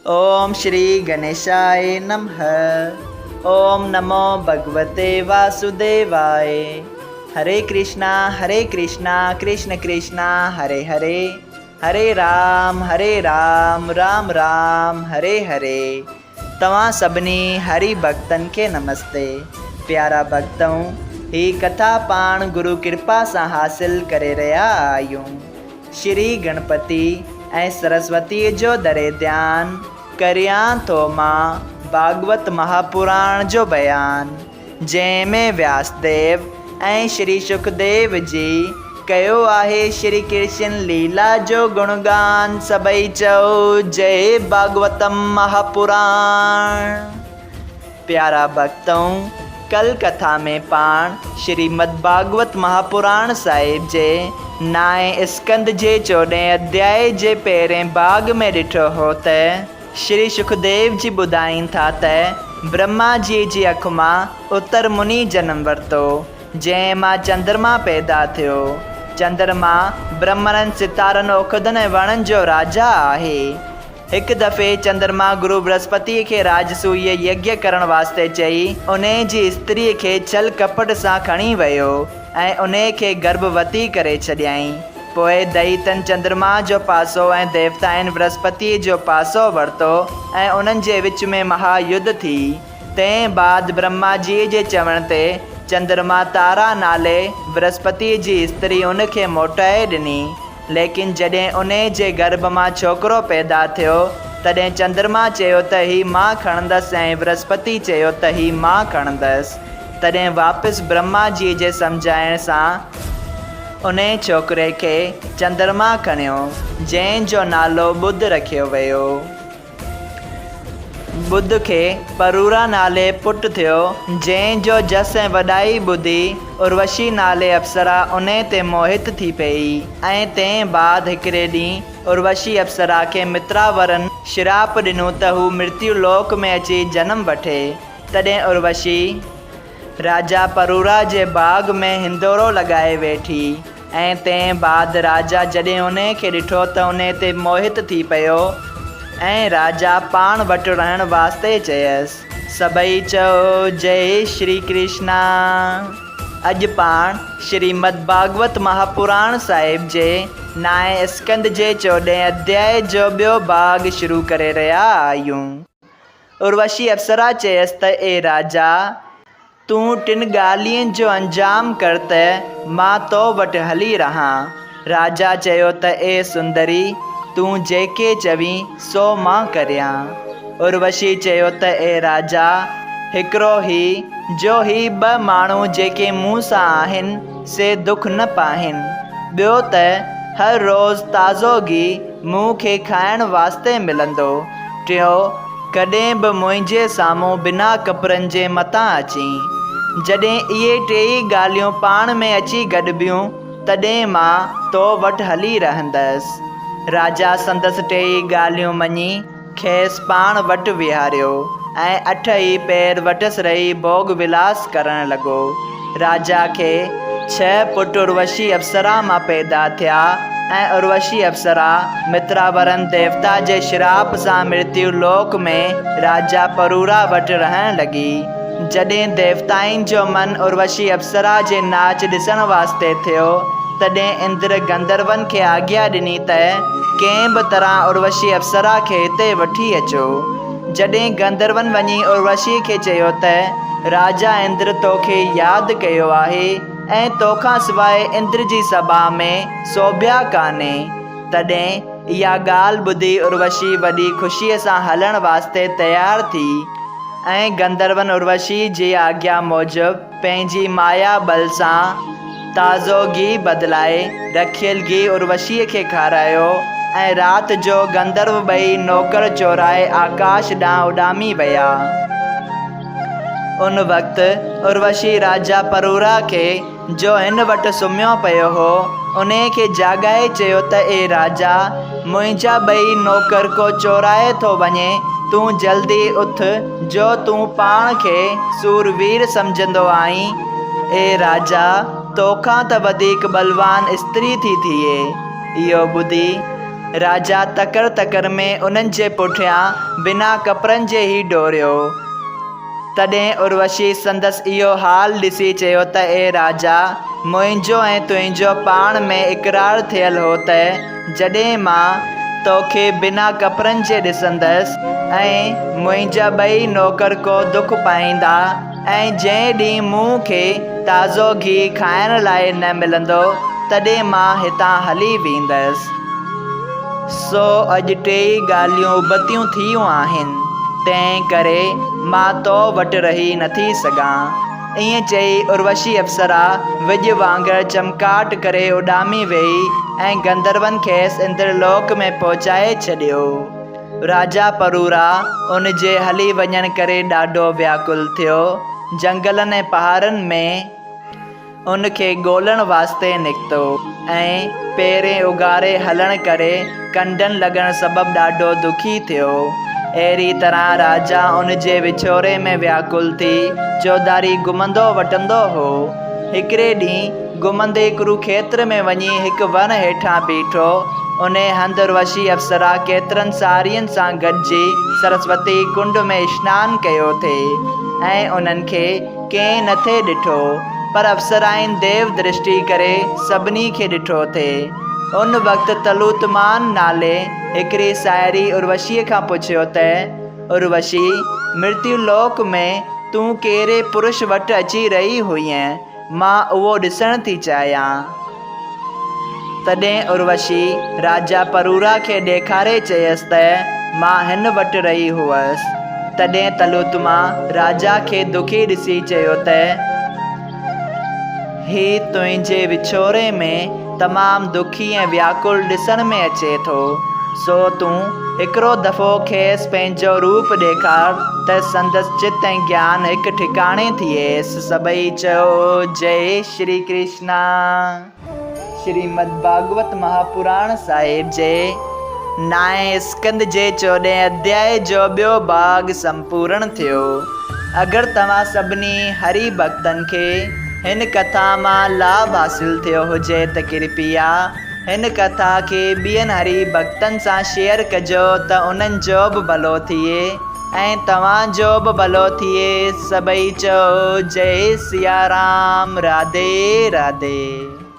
اوم شري گڻيشاء نمه اوم نمو ڀڳوتي واسوديواء هري ڪرشنا هري ڪرشنا ڪرشن ڪرشنا هري هري هري رام هري رام رام رام هري هري توهان سڀني هري ڀڳتن کي نمستي پيارا ڀڳتؤ هي ڪٿا پاڻ گرو ڪرپا سان حاصل ڪري رهيا آهيون. شري گڻپتي ۽ سرسوتيء جو دري ڌيان ڪريان ٿو مان ڀاڳوت مهاپراڻ جو بيان، جنهن ۾ وياسديو ۽ شري شڪديو جي ڪيو آهي شري ڪرشن ليلا جو گڻگان سڀئي چئو جئي ڀاڳوتم مهاپراڻ. پيارا ڀڳتؤ! ڪل ڪٿا ۾ پاڻ شريمد ڀاڳوت مهاپراڻ صاحب جي نائين اسڪنڌ جي چوڏهين اڌيائي جي پهرين ڀاڳ ۾ ڏٺو هو ته شري شڪديو جي ٻڌائين ٿا ته برهما جي جي اک مان اتر مني جنم ورتو جنهن مان چندرما پيدا ٿيو. چندرما برهمڻن، ستارن، اوکدن ۽ وڻن جو راجا آهي. هڪ دفعي چندرما گرو برهسپتيء کي راجسويه يگيه ڪرڻ واسطي چئي، انهيء جي استريء کي ڇل ڪپٽ سان کڻي ويو ۽ انهيء کي گرڀوتي ڪري ڇڏيائين. پوء دئيتن چندرما جو پاسو ۽ ديوتائن برهسپتيء جو پاسو ورتو ۽ انهن جي وچ ۾ مها يڌ ٿي. تنهن بعد برهما جيء جي چوڻ تي چندرما تارا نالي برهسپتيء جي استري ان کي موٽائي ڏني. ليڪن جڏهن انهيء جي گرڀ مان ڇوڪرو پيدا ٿيو، تڏهن چندرما چيو ته هي مان کڻندس ۽ برهسپتي چيو ته هي مان کڻندس. تڏهن واپس برهما جيء جي سمجهائڻ سان انهيء ڇوڪري کي چندرما کڻيو، جنهن جو نالو ٻڌ رکيو ويو. ٻڌ کي پرورا نالي پٽ ٿيو، جنهن جو جس ۽ وڏائي ٻڌي اروشي نالي اپسرا انهي تي موهت ٿي پيئي ۽ تنهن بعد هڪڙي ڏينهن اروشي اپسرا کي متراورن شراپ ڏنو ته هو مرتيو لوڪ ۾ اچي جنم وٺي. تڏهن اروشي راجا پرورا جي باغ ۾ هندورو لڳائي ويٺي. ۽ تنهن بعد راجا جڏهن انهي کي ڏٺو ته انهي تي موهت ٿي پيو، ۽ راجا پاڻ وٽ رهڻ واسطي چيس. سڀئي چئو جئي شري ڪرشنا. اڄ پاڻ شريمد ڀاڳوت مهاپراڻ صاحب جي نائين اسڪنڌ جي چوڏهين اڌيائي جو ٻيو ڀاڳ شروع ڪري رهيا آهيون. اروشي اپسرا چيس ته اي راجا! تون ٽن ڳالهين جو انجام ڪر ته مان تو وٽ هلي رهان. راجا چيو ته اي سندري! تون جيڪي چوين سو مان ڪريان. اروشي چيو ته اي راجا! هڪڙو هي، جو هي ٻه ماڻهو جيڪي مون سان آهن، سي دک نه پائين. ٻيو ته هر روز تازو گيهه مون کي کائڻ واسطي ملندو. ٽيون، ڪڏهن به منهنجي سامهون بنا ڪپڙن جي متان اچين. جڏهن اهي ٽيئي ڳالهيون پاڻ ۾ اچي گڏبيون، تڏهن مان تو وٽ هلي رهندس. راجا سندس ٽيئي ڳالهيون مڃي کيس پاڻ وٽ ويهاريو ۽ اٺ ئي پهر وٽس رهي ڀوڳ ولاس ڪرڻ لڳو. راجا کي ڇهه پٽ اروشي اپسرا مان پيدا ٿيا ۽ اروشي اپسرا متراورن ديوتا جي شراپ سان مرتيو لوڪ ۾ راجا پرورا وٽ رهڻ لڳي. جڏهن ديوتائن جو من اروشي اپسرا جي ناچ ڏسڻ واسطي ٿيو، تڏهن اندر گنڌرون کي آگيا ڏني ته ڪنهن به طرح اروشي اپسرا کي هتي وٺي اچو. جڏهن گنڌرون وڃي اروشيء کي چيو ته، راجا اندر توکي ياد ڪيو آهي ۽ توکان سواء اندر جي سڀا ۾ سوڀيا ڪانهي. تڏهن اها ڳالهه ٻڌي اروشي وڏي خوشيء سان هلڻ واسطي تيار ٿي ۽ گنڌرون اروشيء جي آگيا موجب پنهنجي مايا ٻل سان تازو گيهه بدلائي رکيل گيهه اروشيء کي کارايو ۽ رات جو گنڌرو ٻئي نوڪر چورائي آڪاش ڏانهن اڏامي ويا. ان وقت اروشي راجا پرورا کي، جو هن وٽ سمهيو پيو هو، انهيء کي جاڳائي چيو ته اي راجا! منهنجا ٻئي نوڪر ڪو چورائي ٿو وڃي، تون جلدي اٿ، جو تون پاڻ کي سوروير سمجهندو آهين. اي راجا! توکان ته وڌيڪ ٻلوان استري ٿي ٿئي. اهو ٻڌي. راجا تڪڙ تڪڙ ۾ انهن جي پٺيان بنا ڪپڙن جي ئي ڊوڙيو. تڏهن اروشي سندس اهو حال ڏسي چيو ته اي راجا! منهنجو ۽ تنهنجو پاڻ ۾ اقرار ٿيل هو ته جڏهن مان توکي بنا ڪپڙن جي ڏسندس ۽ منهنجا ٻئي نوڪر ڪو دک پائيندا ۽ جنهن ڏينهن مون کي تازو گيهه کائڻ لاء نه ملندو، تڏهن مان هتان هلي ويندس. سو اڄ ٽيئي ڳالهيون ابتيون ٿيون آهن، تنهن ڪري مان تو وٽ رهي نٿي سگهان. ائين چئي اروشي اپسرا وڄ وانگر چمڪاٽ ڪري اڏامي ويئي ۽ گنڌرون کيس اندرلوڪ ۾ پهچائي ڇڏيو. راجا پرورا ان جي هلي وڃڻ ڪري ڏاڍو وياڪل ٿيو. جهنگلن ۽ پهاڙن ۾. ان کي ڳولڻ واسطي نڪتو ۽ پيرين اگهاڙي هلڻ ڪري ڪنڊن لڳڻ سبب ڏاڍو دکي ٿيو. اهڙي طرح راجا ان جي وڇوڙي ۾ وياڪل ٿي چوڌاري گهمندو وٽندو هو. هڪڙي ڏينهن گهمندي ڪروکيتر ۾ وڃي هڪ وڻ هيٺان بيٺو. انهي هنڌ اروشي اپسرا ڪيترن سارين سان گڏجي سرسوتي ڪنڊ ۾ اشنان ڪيو ٿي ۽ انهن کي ڪنهن نه ٿي ڏٺو، پر اپسرائن ديو درشٽي ڪري سڀني کي ڏٺو ٿي. ان وقت تلوتمان نالي هڪڙي ساهيڙي اروشيء کان پڇيو ته، اروشي، مرتيو لوڪ ۾ تون ڪهڙي پرش وٽ اچي رهي هئينء؟ مان اهو ڏسڻ ٿي چاهيان. تڏهن اروشي راجا پرورا کي ڏيکاري چيس ته مان هن وٽ رهي هئس. تڏهن تلوتما راجا کي دکي ڏسي چيو ته، هي تنهنجي وڇوڙي ۾ تمام دکي ۽ وياڪل ڏسڻ ۾ اچي ٿو، سو تون هڪڙو دفعو کيس پنهنجو روپ ڏيکار ته سندس چت ۽ گيان هڪ ٺڪاڻي ٿئيس. سڀئي چيو، جئي شري ڪرشنا. شريمد ڀاڳوت مهاپراڻ صاحب جي نائين اسڪنڌ جي چوڏهين اڌيائي جو ٻيو ڀاڳ سمپورڻ ٿيو. اگر توهان سڀني هري ڀڳتن کي هن ڪٿا مان لاڀ حاصل ٿيو هجي ته ڪرپيا هن ڪٿا کي ٻين هري ڀڳتن سان شيئر ڪجو ته انهن جو به ڀلو ٿئي ۽ توهان جو به ڀلو ٿئي سڀئي چئو جئي سيارام راڌي راڌي.